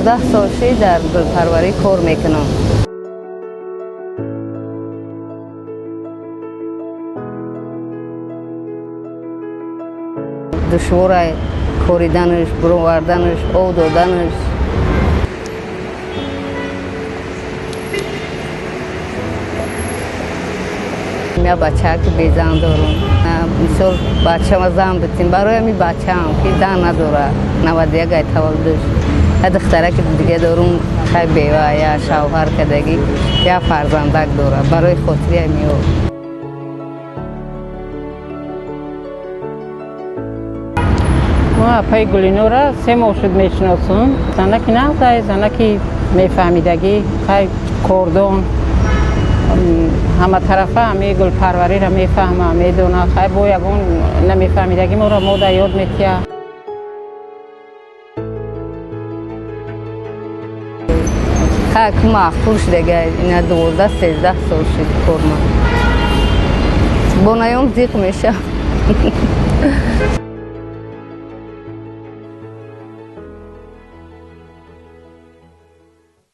12 сол шид, дар гулпарварӣ кор мекунам. Душворай кориданаш, буроварданаш, об доданаш. Я бачаки безан дорум. Мисол, бачама зан битим, барои ҳами бачаам, ки зан надорад, 91 ай таваллудаш. Я духтараки дига дорум, хай, бева, я шавҳар кардагӣ, я фарзандак дорад. Барои хотири ҳамиё. Мо апаи Гулинора 3 моҳ шуд мешиносум. Занаки нағзай, занаки мефаҳмидагӣ, хай, кордон, ҳаматарафа ҳами гулпарвариро мефаҳма, медона. Хай, бо ягон намефаҳмидагӣ моро мода ёд метия. Хай, ку маъқул шудага. Ина 12-13 сол шуд корма. Бо наём зиқ мешав.